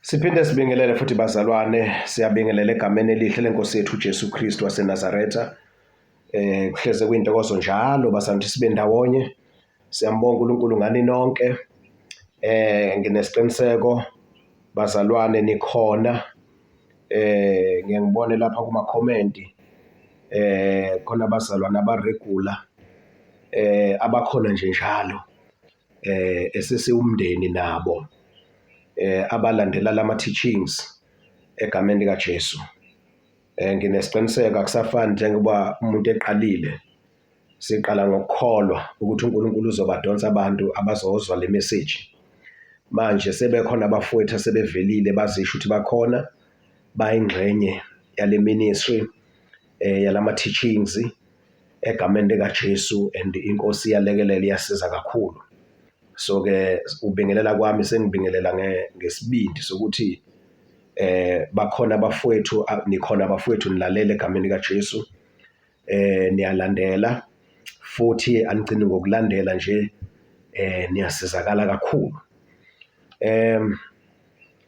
Siphinde sibingelele futhi bazalwane, siyabingelela egameni elihle lenkosi yethu uJesu Kristu waseNazaretha. Kuhleze kuyintokozo njalo bazalwane ukuthi sibe ndawonye. Siyambonga uNkulunkulu ngani nonke. Nginesiqiniseko bazalwane nikhona. Ngiye ngibone lapha kuma comment khona abazalwane abaregular abakhona nje njalo. Esesiwumndeni nabo abalandela lama teachings egameni likaJesu. Nginesiqiniseko akusafani njengoba umuntu eqalile. Siqala ngokukholwa ukuthi uNkulunkulu uzobadonsa abantu abazozwa le message. Manje sebekhona abafowethu asebevelile bazisho ukuthi bakhona bayingxenye yale ministry yalama teachings egameni likaJesu and inkosi iyalekelela iyasiza kakhulu. So ke ubingelela kwami sengibingelela ngesibindi sokuthi bakhona abafowethu, nikhona abafowethu, nilalele egameni likaJesu. Niyalandela futhi anigcini ngokulandela nje, niyasizakala kakhulu.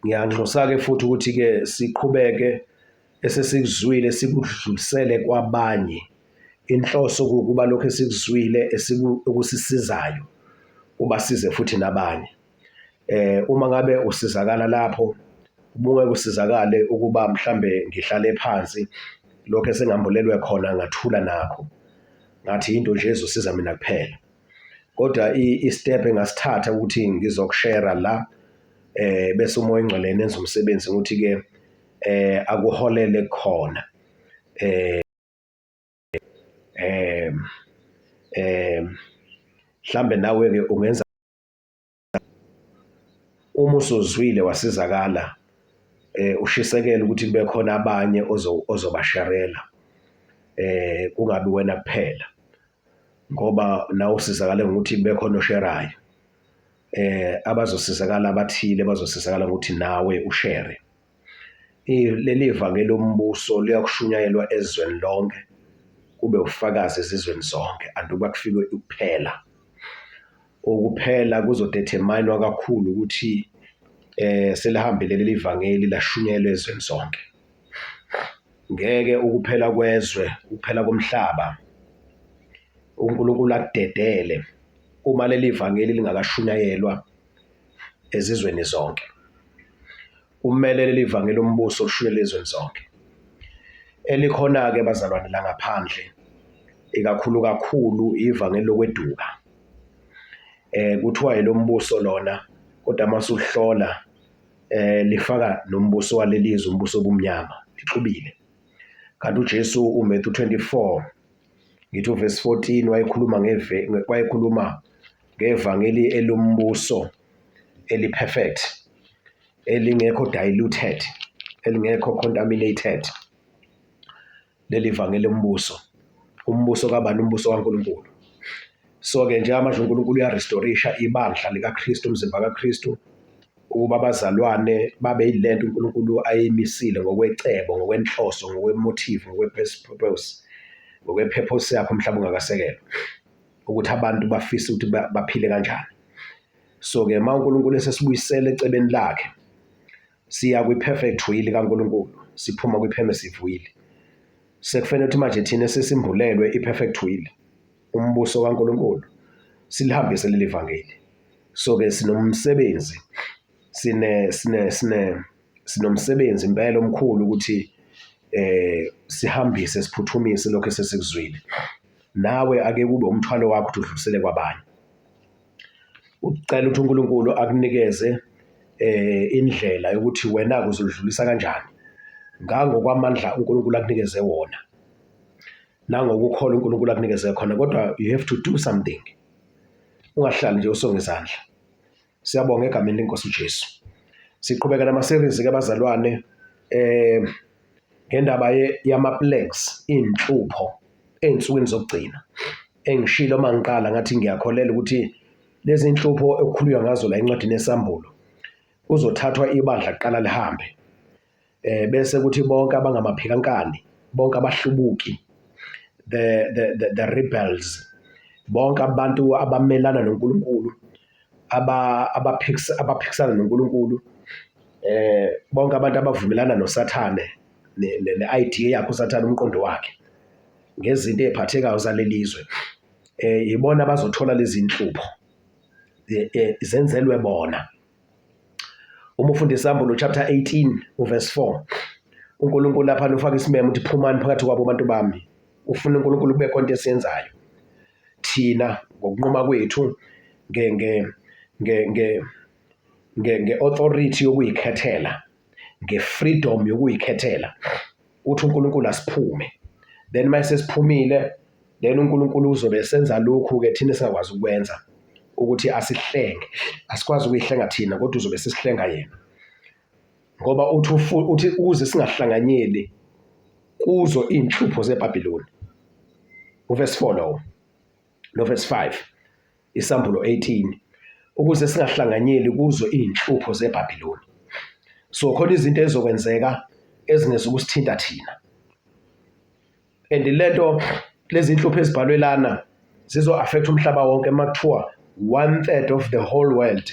Ngiyanxusa ke futhi ukuthi ke siqhubeke esesikuzwile sikudlulisele kwabanye. Inhloso kukuba lokho esikuzwile okusisizayo ubasize futhi nabanye. Uma ngabe usizakala lapho, ubungeke usizakale ukuba mhlambe ngihlale phansi lokho esengambulelwe khona ngathula nakho ngathi into nje ezosiza mina kuphela. Kodwa i-step engasithatha ukuthi ngizokushera la bese uMoya oNgcwele enza umsebenzi ukuthi ke akuholele khona. Mhlambe nawe ke ungenza uma usuzwile wasizakala, ushisekele ukuthi kube khona abanye ozobasherela, kungabi wena kuphela ngoba nawe usizakale ngokuthi kube khona osherayo. Abazosizakala abathile bazosizakala ngokuthi nawe ushere. Leli vangeli lombuso liyakushunyayelwa ezweni lonke kube ufakazi ezizweni zonke andukuba kufike ukuphela. Ukuphela kuzodeterminwa kakhulu ukuthi selihambile leli vangeli lashunyayelwa ezweni zonke. Ngeke ukuphela kwezwe, ukuphela komhlaba uNkulunkulu akudedele uma leli vangeli lingakashunyayelwa ezizweni zonke. Kumele leli vangeli lombuso lishunyayelwe ezweni zonke. Elikhona-ke bazalwane la ngaphandle ikakhulu kakhulu ivangeli lokweduka. Kuthiwa elombuso lona kodwa masuhlola lifaka nombuso walelizwe, umbuso obumnyama, lixubile. Kanti uJesu uMatthew 24 ngithi uverse 14 wayekhuluma ngeve wayekhuluma ngevangeli elombuso eli-perfect, elingekho diluted, elingekho contaminated. Leli vangeli lombuso, umbuso kabani? Umbuso kaNkulunkulu. So-ke njengamanje uNkulunkulu uyarestorisha ibandla likaKristu, umzimba kaKristu, ukuba abazalwane babe yilento uNkulunkulu ayimisile ngokwecebo, ngokwenhloso, ngokwemotive, ngokwe-purpose, ngokwe-purpose yakhe umhlaba ungakasekelwa, ukuthi abantu bafise ukuthi baphile kanjani. So-ke uma uNkulunkulu esesibuyisela ecebeni lakhe, siya kwi-perfect will kaNkulunkulu, siphuma kwi-permissive will. Sekufanele ukuthi manje thina sesimbulelwe i-perfect will, umbuso kaNkulunkulu, silihambise leli vangeli. So-ke sinomsebenzi, sine sine sine sinomsebenzi impela omkhulu ukuthi sihambise siphuthumise lokho esesikuzwile. Nawe ake kube umthwalo wakho ukuthi udlulisele kwabanye. Ucela ukuthi uNkulunkulu akunikeze indlela yokuthi wena uzolidlulisa kanjani ngangokwamandla uNkulunkulu akunikeze wona nangokukholwa uNkulunkulu akunikeze khona, kodwa you have to do something. Ungahlali nje usonge izandla. Siyabonga egameni lenkosi uJesu. Siqhubeka nama series ke bazalwane ngendaba yama plagues, inhlupho ezinsukwini zokugcina. Engishilo mangiqala ngathi ngiyakholela ukuthi lezi inhlupho ekukhulunywa ngazo la encwadini yeSambulo kuzothathwa ibandla kuqala lihambe, bese kuthi bonke abangamaphikankankani, bonke abahlubuki, the rebels, bonke abantu abamelana noNkulunkulu, abaphikisana noNkulunkulu, Bonke abantu abavumelana noSathane ne-idea yakhe uSathane, umqondo wakhe ngezinto ey'phathekayo zaleli zwe, yibona abazothola lezi nhlupho, zenzelwe bona. Uma ufunda Isambulo chapter 18 uverse 4, uNkulunkulu lapha ufaka isimemo ukuthi phumani phakathi kwabo bantu bami. Ufuna uNkulunkulu kube khona into esiyenzayo thina ngokunquma kwethu nge nge nge nge nge nge-authority yokuyikhethela, nge-freedom yokuyikhethela, uthi uNkulunkulu asiphume. Then mase sesiphumile, then uNkulunkulu uzobe esenza lokhu-ke thina esingakwazi ukwenza, ukuthi asihlenge. Asikwazi ukuyihlenga thina, kodwa uzobe sesihlenga yena, ngoba uthi uthi ukuze singahlanganyeli kuzo iy'nhlupho zeBhabhiloni. Uverse 4 lowo, no verse 5, Isambulo 18, ukuze singahlanganyeli kuzo iy'nhlupho zeBhabhiloni. So khona izinto ezizokwenzeka ezingezukusithinta thina, and lento lezi inhlupho ezibhalwe lana zizo-affect umhlaba wonke. Uma kuthiwa one third of the whole world,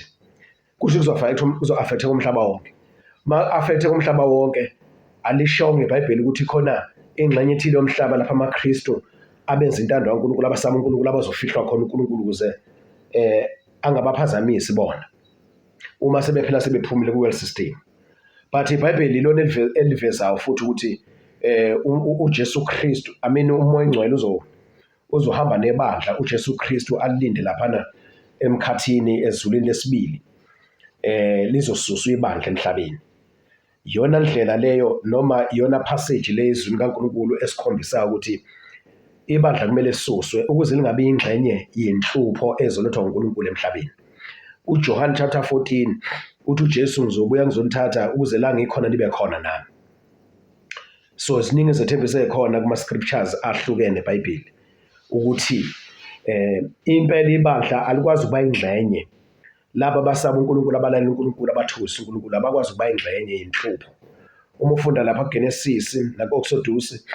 kusho kuzo-affect-eka umhlaba wonke. Ma affect-eka umhlaba wonke, alishongo iBhayibheli ukuthi khona ingxenye ethile yomhlaba lapha amaKristu abenza intando kaNkulunkulu, abasaba uNkulunkulu, abazofihlwa khona uNkulunkulu ukuze angabaphazamisi bona uma sebephila sebephumile ku-world system. But iBhayibheli ilona elivezayo futhi ukuthi uJesu Kristu, I mean uMoya oNgcwele uzohamba nebandla uJesu Kristu alinde laphana emkhathini ezulwini lesibili, lizosuswa ibandla emhlabeni. Iyona ndlela leyo noma iyona passage le ezwini kaNkulunkulu esikhombisayo ukuthi ibandla kumele lisuswe ukuze lingabi ingxenye yenhlupho ezolethwa uNkulunkulu emhlabeni. UJohn chapter 14 uthi uJesu, ngizobuya ngizonithatha ukuze la ngikhona nibe khona nami. So ziningi izethembiso ezikhona kuma scriptures ahlukene eBhayibheli ukuthi impela ibandla alikwazi ukuba ingxenye, laba abasaba uNkulunkulu, abalalela uNkulunkulu, abathokozisa uNkulunkulu, abakwazi ukuba ingxenye yenhlupho. Uma ufunda lapha kuGenesis naku-Exodus,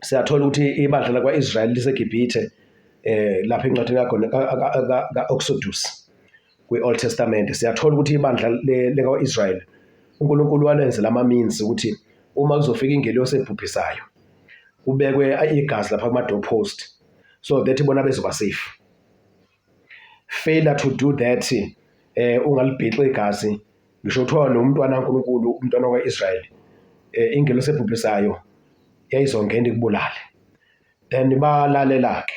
siyathola ukuthi ibandla lakwa-Israyeli liseGibhithe, lapha encwadini ka-Exodus kwi-Old Testament, siyathola ukuthi ibandla lika-Israyeli uNkulunkulu walenzela ama-means ukuthi uma kuzofika ingelosi ebhubhisayo, kubekwe igazi lapha kuma-doorpost so that bona bezoba safe. Failure to do that, ungalibhixi igazi, ngisho kuthiwa nomntwana kaNkulunkulu, umntwana wakwa-Israyeli, ingelosi ebhubhisayo yayizongena ikubulale. Then balalela-ke.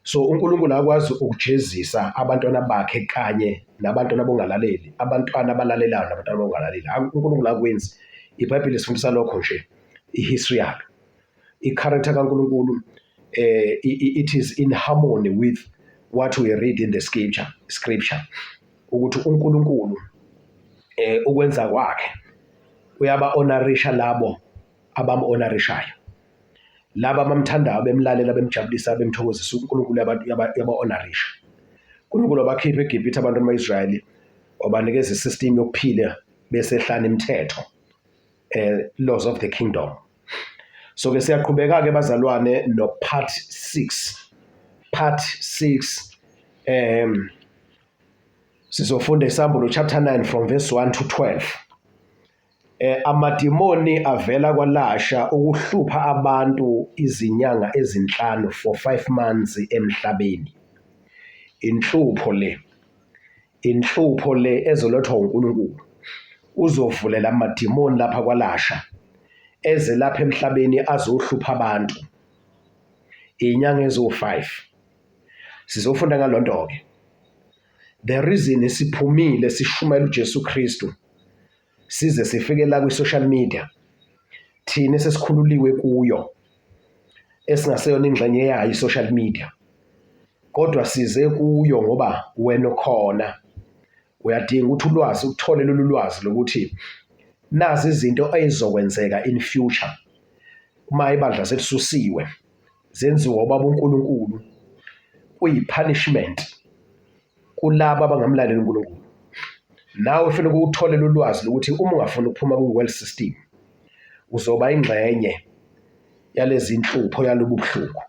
So uNkulunkulu akwazi ukujezisa abantwana bakhe kanye nabantwana bongalaleli, abantwana abalalelayo nabantwana bongalaleli. UNkulunkulu akwenzi. IBhayibheli lisifundisa lokho nje, i-history yalo. I-character kaNkulunkulu it is in harmony with what we read in the scripture ukuthi uNkulunkulu ukwenza kwakhe uyaba honorisha labo abam-honorishayo, laba abamthandayo, bemlalela, bemjabulisa, bemthokozisa uNkulunkulu, uyaba-honorisha. uNkulunkulu wabakhipha eGibhithe abantu bama-Israyeli, wabanikeza isystem yokuphila besehlane, imithetho, laws of the kingdom. So ke siyaqhubeka ke bazalwane no part 6, part 6. Sizofunda Isambulo chapter 9 from verse 1 to 12. Amadimoni avela kwalasha ukuhlupha abantu izinyanga ezinhlanu, for 5 months emhlabeni. Inhlupho le, inhlupho le ezolethwa uNkulunkulu, uzovulela amadimoni lapha kwalasha eze lapha emhlabeni azohlupha abantu inyanga eziwu-5. Sizofunda ngalonto ke. The reason siphumile sishumayela uJesu Kristu size sifike la kwi-social media, thina sesikhululiwe kuyo, esingaseyona ingxenye yayo i-social media, kodwa size kuyo ngoba wena ukhona, uyadinga ukuthi ulwazi uthole lolu lwazi lokuthi nazi izinto ezizokwenzeka in future uma ibandla selisusiwe, zenziwa ubaba uNkulunkulu, kuyi-punishment kulabo abangamlaleli uNkulunkulu. Nawe ufuna ukuwutholela ulwazi lokuthi uma ungafuni ukuphuma kwi-world system, uzoba ingxenye yalezi nhlupho, yalobu buhlungu.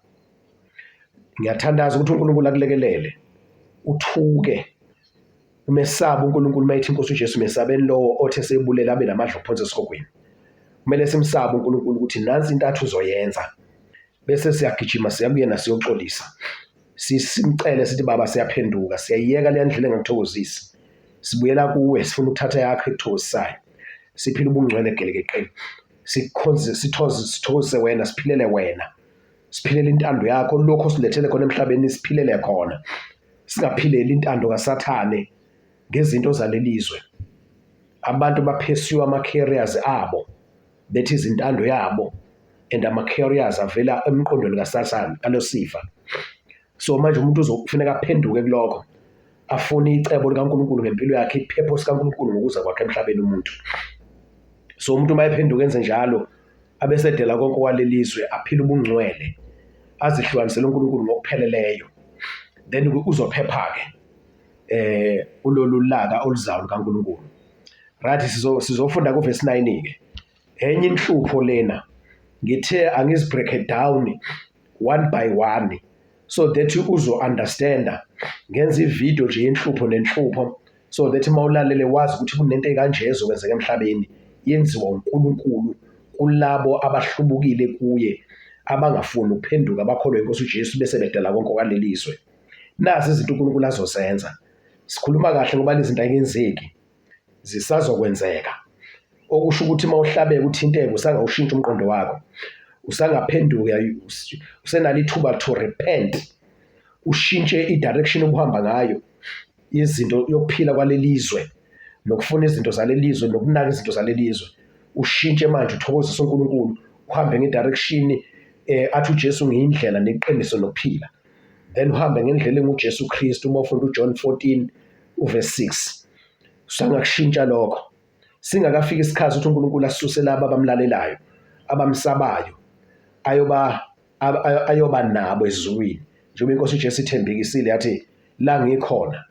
Ngiyathandaza ukuthi uNkulunkulu akulekelele uthuke. Umesabe uNkulunkulu uma ethi inkosi uJesu mesabeni lowo othe sebulela abe namandla okuphonsa esihogweni. Kumele simsabe uNkulunkulu ukuthi nansi into athi uzoyenza. Bese siyagijima siya kuyena siyoxolisa. Simcele sithi baba siyaphenduka, siyayiyeka leya ndlela engakuthokozisi. Sibuyela kuwe sifuna ukuthatha yakho ekuthokozisayo. Siphile ubungcwele gelekeqeni. Sikhonze sithoze sithokozise wena, siphilele wena. Siphilele intando yakho lokho osilethele khona emhlabeni siphilele khona. Singaphileli intando kaSathane ngezinto zalelizwe. Abantu baphesiwe ama-carriers abo bethi izintando yabo and ama-carriers avela emqondweni kaSathane kaLucifer. So manje umuntu uzokufuneka aphenduke kulokho afune icebo likaNkulunkulu ngempilo yakhe, iphepho sikaNkulunkulu ngokuza kwakhe emhlabeni umuntu. So umuntu uma ephenduka enze njalo abesedela konke okwalelizwe aphile ubungcwele azihlukanisele uNkulunkulu ngokupheleleyo then uzophepha-ke eh kulolu laka oluzayo lukaNkulunkulu. Right, sizofunda kuverse 9 ke. Enye inhlupho lena ngithe angizibreak down one by one so that uzo understanda ngenza ivideo nje yenhlupho nenhlupho so that uma ulalele wazi ukuthi kunento ekanje ezokwenzeka emhlabeni yenziwa uNkulunkulu kulabo abahlubukile kuye abangafuni ukuphenduka bakholwe inkosi uJesu bese bedala konke okwaleli zwe. Nazi izinto uNkulunkulu azozenza. Sikhuluma kahle ngoba lezi zinto ayingenzeki, zisazokwenzeka. Okusho ukuthi uma uhlabeka uthinteke usangawushintsha umqondo wakho, usangaphenduka, usenalo ithuba to repent, ushintshe i-direction obuhamba ngayo izinto yokuphila kwaleli zwe nokufuna izinto zaleli zwe nokunaka izinto zaleli zwe, ushintshe manje uthokozise uNkulunkulu, uhambe nge-direction athi uJesu ngiyindlela neqiniso nokuphila. Then uhambe ngendlela enguJesu Kristu uma ufunda uJohn 14 uverse 6. Usangakushintsha lokho. Singakafiki isikhathi ukuthi uNkulunkulu asuse laba abamlalelayo, abamsabayo, ayoba ayoba nabo ezulwini. Njengoba inkosi uJesu ithembekisile yathi la ngikhona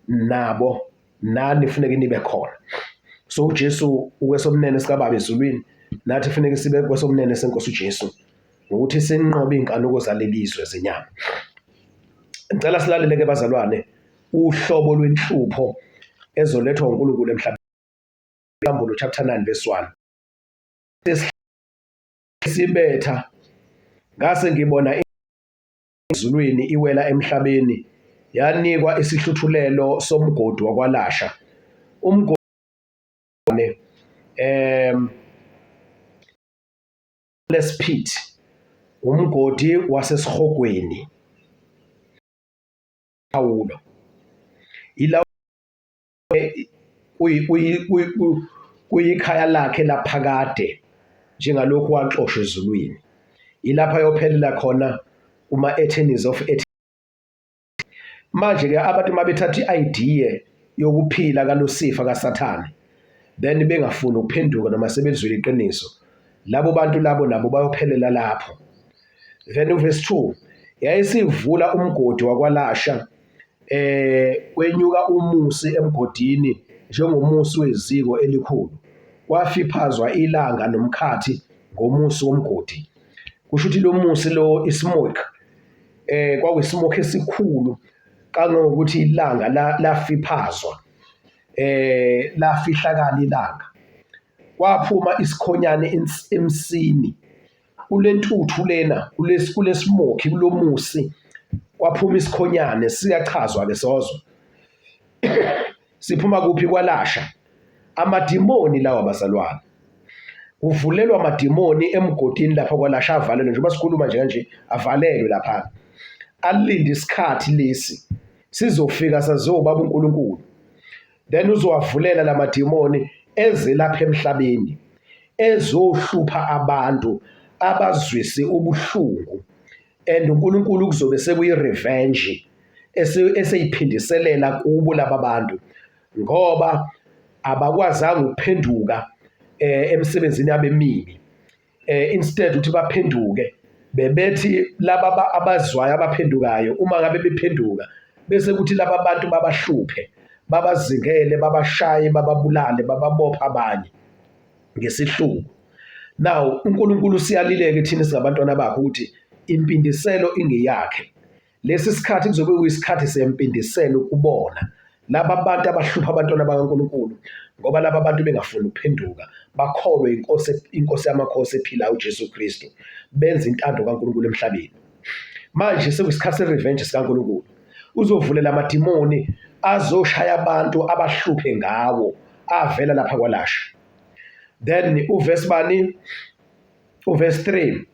nabo nani kufuneka nibe khona. So uJesu ukwesomnene sikaBaba ezulwini, nathi kufuneka sibe kwesomnene senkosi uJesu ngokuthi sinqobe iy'nkanuko zaleli zwe zenyama. Ngicela silalele-ke bazalwane uhlobo lwenhlupho ezolethwa uNkulunkulu emhlabeni. Sambulo chapter 9 verse 1. Sibetha ngase ngibona ezulwini iwela emhlabeni yanikwa isihluthulelo somgodi wakwalasha. Umgodi pit, umgodi wasesihogweni. Phawulo ila kuyikhaya lakhe laphakade njengalokhu waxoshwa ezulwini. Ilapho ayophelela khona kuma-attorneys of Manje-ke abantu uma bethatha i-idea yokuphila kaLusifa kaSathane then bengafuni ukuphenduka noma sebelizwile iqiniso, labo bantu labo nabo bayophelela lapho. Then uverse 2 yayisivula umgodi wakwalasha kwenyuka umusi emgodini njengomusi weziko elikhulu, kwafiphazwa ilanga nomkhathi ngomusi womgodi. Kusho ukuthi lo musi lo ismoke kwakuyisimokho esikhulu kangangokuthi ilanga lafiphazwa lafihlakala ilanga. Kwaphuma isikhonyane emsini kule ntuthu lena kule smoke kulomusi kwaphuma isikhonyane siyachazwa ke sozwa siphuma kuphi kwalasha amadimoni lawa bazalwane kuvulelwa amadimoni emgodini lapha kwalasha avalelwe njengoba sikhuluma nje kanje avalelwe lapha alinde isikhathi lesi sizofika saziwa ubaba uNkulunkulu then uzowavulela lamadimoni eze lapha emhlabeni ezohlupha abantu abazwise ubuhlungu and uNkulunkulu kuzobe sekuyi-revenge eseyiphindiselela kubo laba bantu ngoba abakwazanga ukuphenduka emsebenzini yabo emibi instead ukuthi baphenduke bebethi laba abazwayo abaphendukayo uma ngabe bephenduka bese kuthi laba bantu babahluphe babazingele babashaye bababulale bababopha abanye ngesihluku. Now uNkulunkulu siyalileke thina singabantwana bakhe ukuthi impindiselo ingeyakhe. Lesi sikhathi kuzobe kuyisikhathi sempindiselo kubona. Laba bantu abahlupha abantwana bakaNkulunkulu ngoba laba bantu bengafuni ukuphenduka bakholwe inkosi, inkosi yamakhosi ephilayo uJesu Kristu, benza intando kaNkulunkulu emhlabeni. Manje sekuyisikhathi se-revenge sikaNkulunkulu. Uzovulela amadimoni azoshaya abantu abahluphe ngawo avela lapha kwalasha. Then uverse bani? Uverse 3.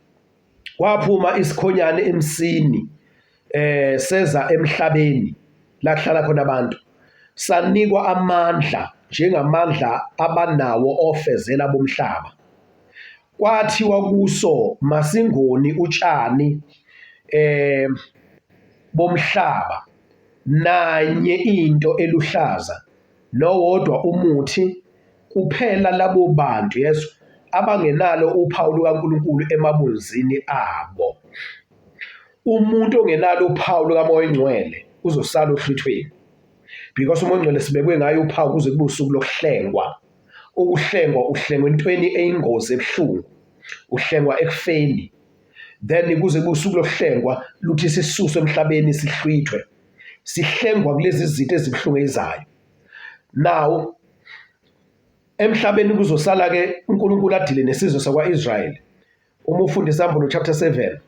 Kwaphuma isikhonyane emsini seza emhlabeni la kuhlala khona abantu, sanikwa amandla njengamandla abanawo ofezela bomhlaba. Kwathiwa kuso masingoni utshani bomhlaba nanye into eluhlaza nowodwa umuthi kuphela labo bantu yesu abangenalo uphawu lukaNkulunkulu emabunzini abo. Umuntu ongenalo uphawu lukaMoya oNgcwele uzosala ohlwithweni, because uMoya oNgcwele sibekwe ngayo uphawu kuze kube usuku lokuhlengwa. Ukuhlengwa uhlengwa entweni eyingozi ebuhlungu, uhlengwa ekufeni, then kuze kube usuku lokuhlengwa luthi sisuswe emhlabeni sihlwithwe, sihlengwa kulezi zinto ezibuhlungu ezizayo. Now emhlabeni kuzosala ke uNkulunkulu adile nesizwe sakwa-Israyeli. Uma ufunda iSambulo chapter 7,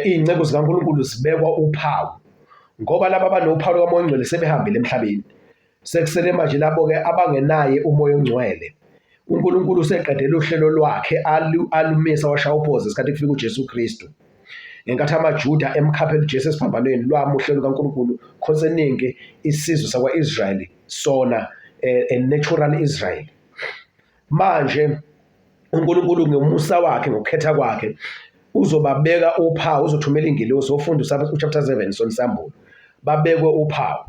iy'nceku zikaNkulunkulu zibekwa uphawu ngoba laba abanophawu lukaMoya oNgcwele sebehambile emhlabeni. Sekusele manje labo-ke abangenaye uMoya oNgcwele. uNkulunkulu useqedele uhlelo lwakhe alumisa washaya uphozi ngesikhathi kufika uJesu Kristu. Ngenkathi amaJuda emkhaphela uJesu esiphambanweni lwami uhlelo lukaNkulunkulu concerning isizwe sakwa-Israyeli sona a natural Israel. Manje uNkulunkulu ngomusa wakhe ngokukhetha kwakhe uzobabeka uphawu, uzothumela ingelosi ofunda uchapter 7 sona iSambulo, babekwe uphawu.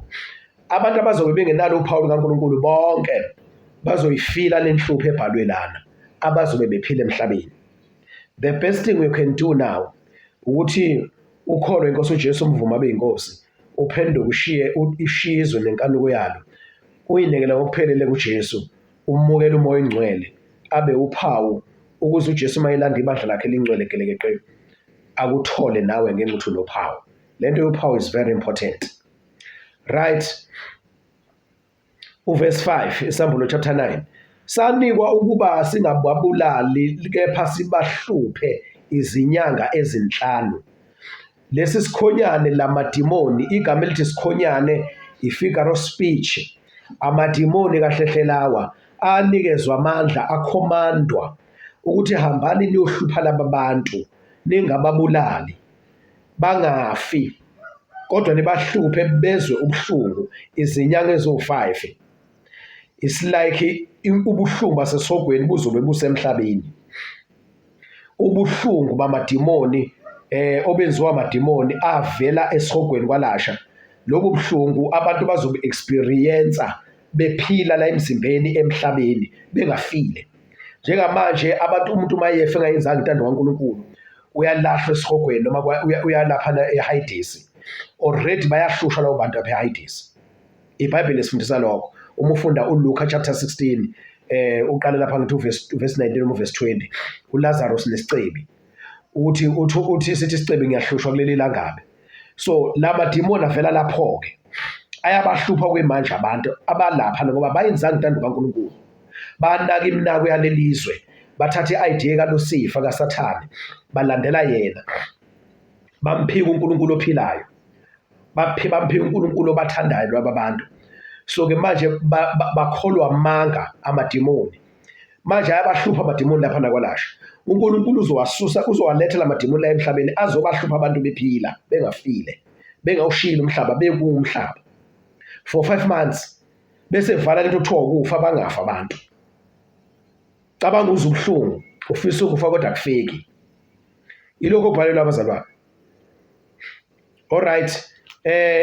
Abantu abazobe bengenalo uphawu lukaNkulunkulu bonke bazoyifila lenhlupho ebhalwe lana, abazobe bephila emhlabeni. The best thing you can do now ukuthi ukholwe inkosi uJesu, umvume abe inkosi, uphenduke ushiye ishizwe nenkanuko yalo, uyinikele ngokuphelele kuJesu, umukele uMoya oNgcwele abe uphawu ukuze uJesu uma elanda ibandla lakhe elingcwele gelekeqe akuthole nawe ngenxa ukuthi unophawu. Lento yophawu is very important. Right. Uverse 5 iSambulo chapter 9. Sanikwa ukuba singababulali kepha sibahluphe izinyanga ezinhlanu. Lesi sikhonyane lamadimoni, igama elithi sikhonyane i-figure of speech. Amadimoni kahle hle lawa anikezwa amandla, akhomandwa ukuthi hambani niyohlupha laba bantu ningababulali, bangafi, kodwa nibahluphe bezwe ubuhlungu izinyanga eziwu-5. It's like ubuhlungu basesihogweni buzobe busemhlabeni. Ubuhlungu bamadimoni obenziwa amadimoni avela esihogweni kwalasha, lobu buhlungu abantu bazobe experience bephila la emzimbeni emhlabeni bengafile. Njengamanje abantu umuntu uma efe engayenzanga intando kaNkulunkulu uyalahlwa esihogweni noma uyalapha eHayidesi. Already bayahlushwa labo bantu apha eHayidesi. IBhayibheli lisifundisa lokho. Uma ufunda uLuka chapter 16 uqale lapha ngithi uverse 19 noma uverse 20, uLazarus nesicebi. Uthi uthi uthi sithi isicebi ngiyahlushwa kuleli langabe. So lamadimoni avela lapho ke ayabahlupha kwemanje abantu abalapha ngoba bayenzanga intando kaNkulunkulu. Banaka iminako yalelizwe, bathatha i-idea kaLucifer kaSathane, balandela yena. Bamphika uNkulunkulu ophilayo. Bamphika uNkulunkulu obathandayo laba bantu. So ke manje bakholwa amanga amadimoni. Manje ayabahlupha amadimoni lapha nakwalasha. uNkulunkulu uzowasusa, uzowaletha lamadimoni la emhlabeni azobahlupha abantu bephila, bengafile, bengawushiyile umhlaba, bekuwumhlaba. For 5 months bese vala lento kuthiwa ukufa, bangafa abantu. Cabanga uzwe ubuhlungu, ufisa ukufa kodwa akufiki. Ilokho okubhalelwa abazalwane. Alright.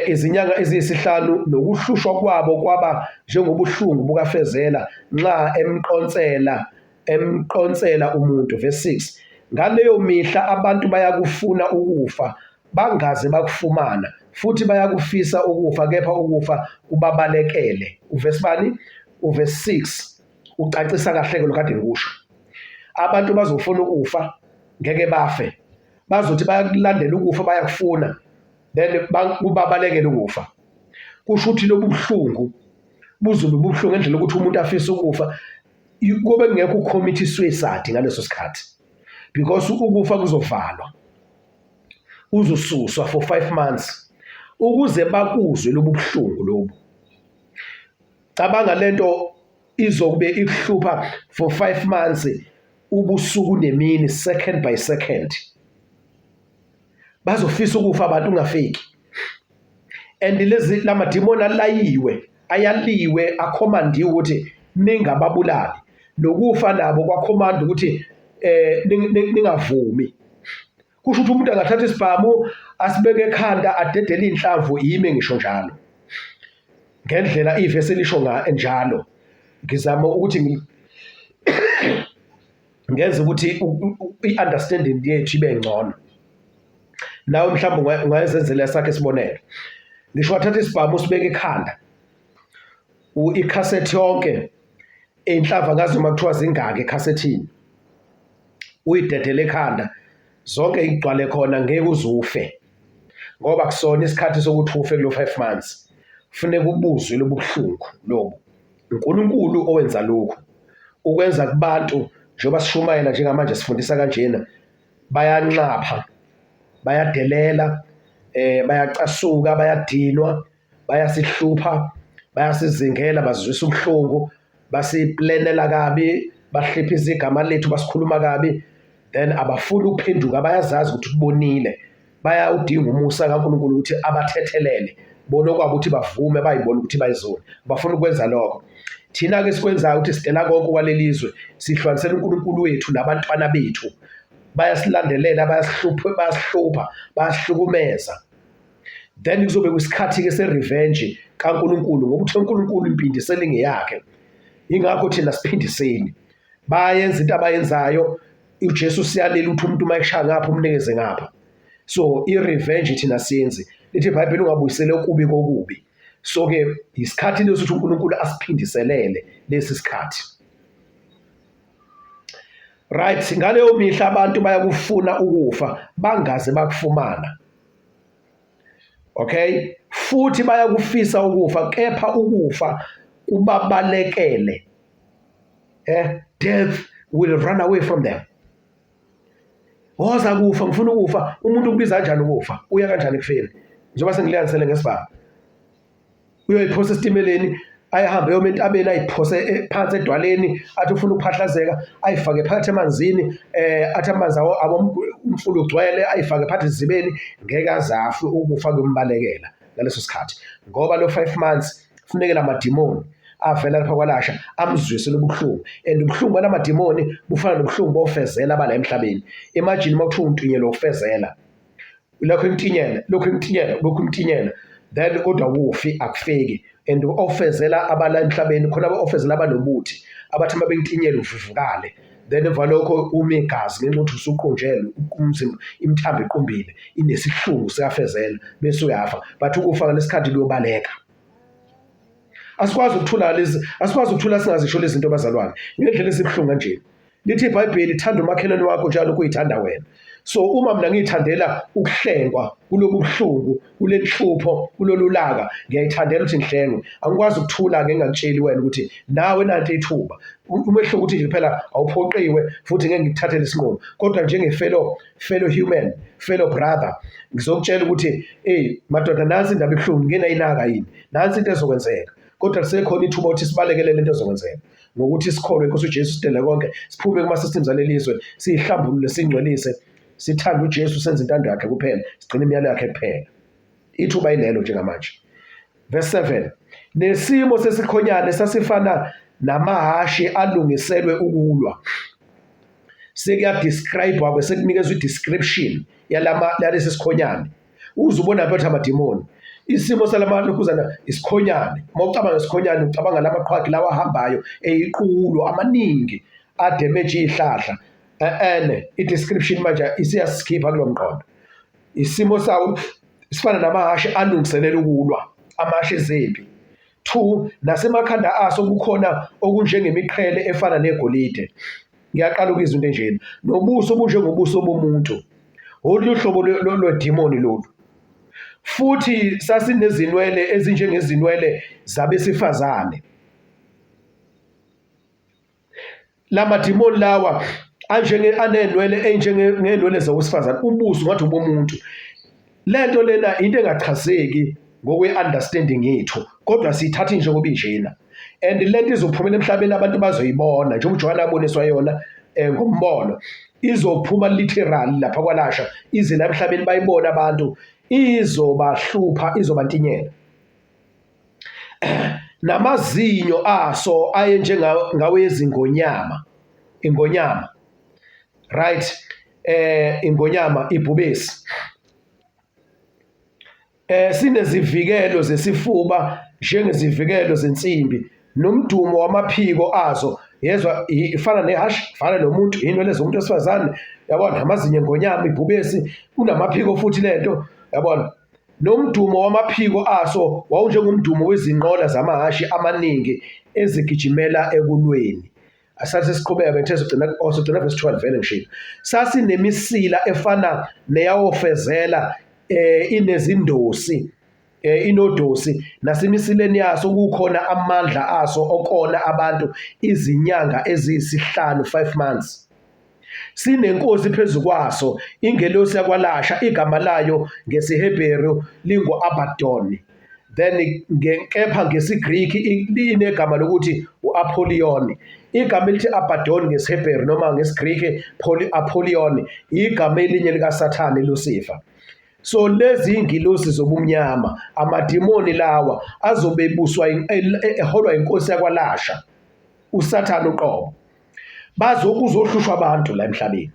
Izinyanga eziyisihlanu nokuhlushwa kwabo kwaba njengobuhlungu bukafezela nxa emqonsela umuntu. Verse 6. Ngaleyo mihla abantu bayakufuna ukufa bangaze bakufumana, futhi bayakufisa ukufa kepha ukufa kubabalekele. Uverse bani? Uverse 6 ucacisa kahle ke lokho kade ngikusho. Abantu bazofuna ukufa ngeke bafe, bazothi bayakulandela ukufa, bayakufuna, then kubabalekele ukufa. Kusho ukuthi lobu buhlungu buzobe bubuhlungu ngendlela yokuthi umuntu afise ukufa kube kungekho ucommit suicide ngaleso sikhathi because ukufa kuzovalwa uzosuswa for 5 months ukuze bakuzwe lobu buhlungu lobu. Cabanga lento izokube ikuhlupha for 5 months ubusuku nemini second by second. Bazofisa ukufa abantu ungafiki. And lezi lamadimoni alayiwe ayaliwe akhomandiwe ukuthi ningababulali. Nokufa nabo kwakhomanda ukuthi eh ningavumi. Kusho ukuthi umuntu angathatha isibhamu asibeke ekhanda adedele inhlamvu ime ngisho njalo. Ngendlela ivesi elisho njalo. Ngizama ukuthi ngenze ukuthi i-understanding yethu ibe ngcono. Nawe mhlawumbe ungayizenzela esakhe isibonelo. Ngisho wathatha isibhamu usibeke ekhanda. Ikhasethi yonke inhlava ngazi noma kuthiwa zingaki ekhasethini. Uyidedele ekhanda zonke igcwale khona ngeke uze ufe. Ngoba kusona isikhathi sokuthi ufe kulo 5 months. Kufuneka ubuzwe lobu buhlungu lobu. uNkulunkulu owenza lokhu ukwenza kubantu njengoba sishumayela njengamanje sifundisa kanjena bayanxapha bayadelela eh bayacasuka bayadinwa bayasihlupha bayasizingela bazizwisa ubuhlungu basiplanela kabi bahliphisa igama lethu basikhuluma kabi then abafuni ukuphenduka bayazazi ukuthi kubonile bayawudinga umusa kaNkulunkulu ukuthi abathethelele bona okwabo ukuthi bavume bayibone ukuthi bayizoni bafuna ukwenza lokho thina-ke sikwenzayo ukuthi sidela konke kwalelizwe sihlukanisela uNkulunkulu wethu nabantwana bethu bayasilandelela bayasihlupha bayasihlupha bayasihlukumeza then kuzobe kusikhathi-ke se-revenge kaNkulunkulu ngoba uthe uNkulunkulu impindiselo ingeyakhe ingakho thina siphindiseni bayenza into abayenzayo uJesu siyalela ukuthi umuntu uma ekushaya ngapha umnikeze ngapha so i-revenge thina siyenzi lithi iBhayibheli ungabuyisele okubi kokubi so ke isikhathi leso ukuthi uNkulunkulu asiphindiselele lesi sikhathi right ngaleyo mihla abantu bayakufuna ukufa bangaze bakufumana okay futhi bayakufisa ukufa kepha ukufa kubabalekele eh death will run away from them woza kufa ngifuna ukufa umuntu ukubiza kanjani ukufa uya kanjani ekufeni njengoba sengilinganisele ngesibhamu uyoyiphosa esitimeleni ayihambe yoma entabeni ayiphose eh, phansi edwaleni athi ufuna ukuphahlazeka ayifake phakathi emanzini eh athi amanzi awo umfula ugcwele ayifake phakathi ezibeni ngeke azafe ukufa kuyombalekela ngaleso sikhathi ngoba lo 5 months funeke lamadimoni avela lapha kwalasha amzwise lobuhlungu and ubuhlungu balamadimoni bufana nobuhlungu bofezela bala emhlabeni imagine uma kuthiwa untinyelwa ufezela lokho imtinyela lokho imtinyela lokho imtinyela then kodwa wufi akufiki and ofezela abala emhlabeni khona ofezela abanobuthi abathi uma bengitinyela uvuvukale then emva lokho uma igazi ngenxa yokuthi usuqunjelwe umzimba imithambo iqumbile inesihlungu siyafezela bese uyafa but ukufa ngalesikhathi kuyobaleka asikwazi ukuthula lezi asikwazi ukuthula singazisho lezi zinto bazalwane ngendlela esibuhlungu kanje lithi iBhayibheli thanda umakhelwane wakho njalo kuyithanda wena so uma mina ngiyithandela ukuhlengwa kulobu buhlungu kulenhlupho kulolu laka ngiyayithandela ukuthi ngihlengwe angikwazi ukuthula ke ngingakutsheli wena ukuthi nawe nanti ithuba umehluko ukuthi nje phela awuphoqiwe futhi ngeke ngikuthathele isinqumo kodwa njenge-fellow fellow human fellow brother ngizokutshela ukuthi hey madoda nansi indaba ebuhlungu nginayinaka yini nansi into ezokwenzeka kodwa lisekhona ithuba ukuthi sibalekele lento ezokwenzeka ngokuthi sikholwe inkosi uJesu sidele konke siphume kuma-systems alelizwe siyihlambulule singcwelise sithande uJesu senze intando yakhe kuphela sigcine imiyalo yakhe kuphela ithuba ilelo njengamanje verse 7 nesimo sesikhonyane sasifana namahhashi alungiselwe ukulwa sekuyadescribe ke sekunikezwa i-description yalama yalesi sikhonyane uze ubona phethe amadimoni isimo salama lokhuzana isikhonyane uma ucabanga isikhonyane ucabanga lamaqhwagi lawa ahambayo eyiqulo amaningi adamage izihlahla ene i-description manje isiyasikhipha kulo mqondo isimo sawo sifana namahhashi alungiselela ukulwa amahhashi ezempi 2 nasemakhanda aso kukhona okunjengemiqhele efana negolide ngiyaqala ukuyizwa into enjena nobuso bunjengobuso bomuntu olunye uhlobo lwedimoni lolu. Futhi sasinezinwele ezinjengezinwele zabesifazane. Lamadimoni lawa anjenge anenwele enjengenwele zowesifazane, ubuso ngathi ubomuntu. Lento lena into engachazeki ngokwe-understanding yethu, kodwa siyithatha njengoba injena. And lento izophumela emhlabeni, abantu bazoyibona njengoba uJohane aboniswa yona ngombono. Izophuma literally lapha kwalasha, ize la emhlabeni bayibone abantu, izobahlupha, izobantinyela. Namazinyo aso ayenjengawezingonyama, ingonyama, right? Ingonyama, ibhubesi. Sinezivikelo zesifuba njengezivikelo zensimbi, nomdumo wamaphiko azo yezwa ifana nehashi, ifana nomuntu, inwele zomuntu wesifazane, yabona, amazinyo engonyama, ibhubesi, kunamaphiko futhi lento, yabona. Nomdumo wamaphiko aso wawunjengomdumo wezinqola zamahhashi amaningi ezigijimela ekulweni. Asathi siqhubeka ngithe sigcina oh sigcina verse 12 vele ngishilo. Sasinemisila efana neyawofezela inezindosi inodosi nasemisileni yaso kukhona amandla aso okona abantu izinyanga eziyisihlanu, 5 months. Sinenkosi phezu kwaso, ingelosi yakwaLasha, igama layo ngesiHebheru lingu-Abadoni. Then kepha ngesiGriki linegama lokuthi u-Apolion. Igama elithi Abaddon ngesiHebheru noma ngesiGriki Apolion igama elinye likaSathane Lucifer. So lezi ingilosi zobumnyama, amadimoni lawa azobe ebuswa eholwa inkosi yakwaLasha, uSathane uqobo. Bazokuzohlushwa abantu la emhlabeni.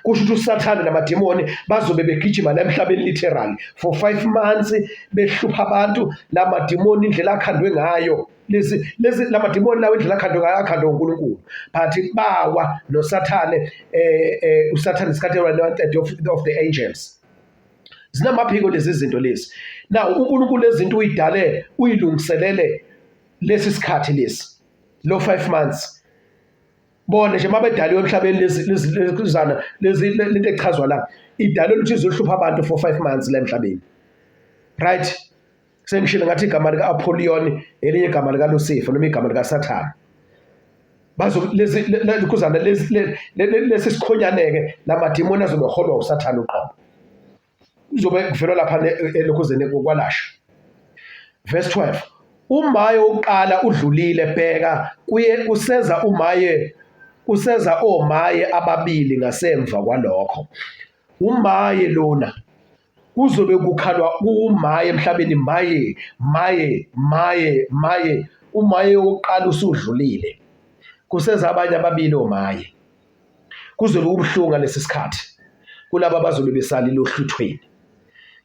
Kusho ukuthi uSathane namadimoni bazobe begijima la emhlabeni literally for 5 months behlupha abantu. La madimoni indlela akhandwe ngayo lezi lezi la madimoni lawo indlela akhandwe ngayo akhandwe uNkulunkulu, but bawa noSathane uSathane isikhathi one third of the angels. Zinamaphiko lezi zinto lezi. Now uNkulunkulu lezi zinto uyidale uyilungiselele lesi sikhathi lesi lo 5 months. Bona nje mabedaliwe emhlabeni lezi lezana lezi lento echazwa la idalelwe ukuthi izohlupha abantu for 5 months la emhlabeni. Right? Sengishilo ngathi igama lika Apollyon elinye igama lika Lucifer noma igama lika Sathane. Bazo lezi lezana lezi lesi sikhonyaneke lamadimoni azobe eholwa uSathane uqobo. Kuzobe kuvela lapha elokhuzeni kwalasha. Verse 12. Umaye wokuqala udlulile, bheka kuye kuseza umaye, kuseza omaye ababili ngasemva kwalokho. Umaye lona kuzobe kukhalwa kumaye emhlabeni, maye maye maye maye. Umaye wokuqala usudlulile, kuseza abanye ababili omaye. Kuzobe kubuhlungu ngalesi sikhathi kulaba abazobe besalile ohluthweni.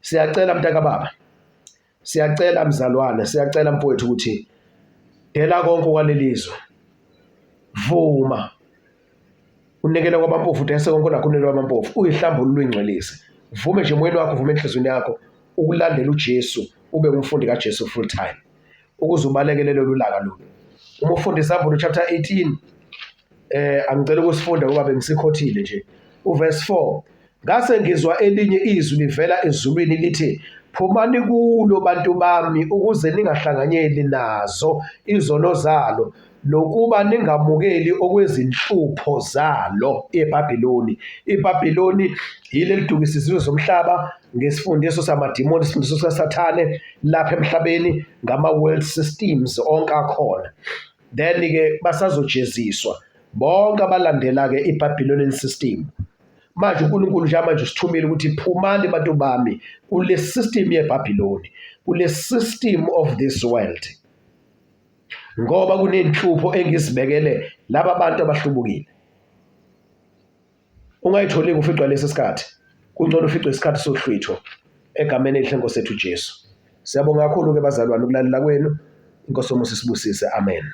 Siyacela mntakababa, siyacela mzalwane, siyacela mfowethu ukuthi dela konke kwalelizwe, vuma unikele kwabampofu, udayise konke onakho unikele kwabampofu, uyihlambulule uyingcwelise, vume nje emoyeni wakho, vume enhliziyweni yakho ukulandela uJesu, ube ngumfundi kaJesu full time, ukuze ubalekele lolu laka lolu. Uma ufunda iSambulo chapter 18, angicela ukusifunda ngoba bengisikhothile nje. Uverse 4, ngase ngizwa elinye izwi livela ezulwini lithi, phumani kulo bantu bami, ukuze ningahlanganyeli nazo izono zalo, nokuba ningamukeli okwezinhlupho zalo eBabiloni. IBabiloni yile lidukisa izizwe zomhlaba ngesifundiso samadimoni, isifundiso sikaSathane lapha emhlabeni ngama-world systems onke akhona. Then-ke basazojeziswa bonke abalandela-ke i-Babylonian system. Manje uNkulunkulu njengamanje usithumile ukuthi phumani bantu bami kule system yeBabiloni, kule system of this world, ngoba kunenhlupho engizibekele laba bantu abahlubukile. Ungayitholi uficwa lesi sikhathi, kungcono uficwe isikhathi sohlwitho egameni elihle Nkosi ethu Jesu. Siyabonga kakhulu ke bazalwane ukulalela kwenu. Inkosi yomusa isibusise. Amen.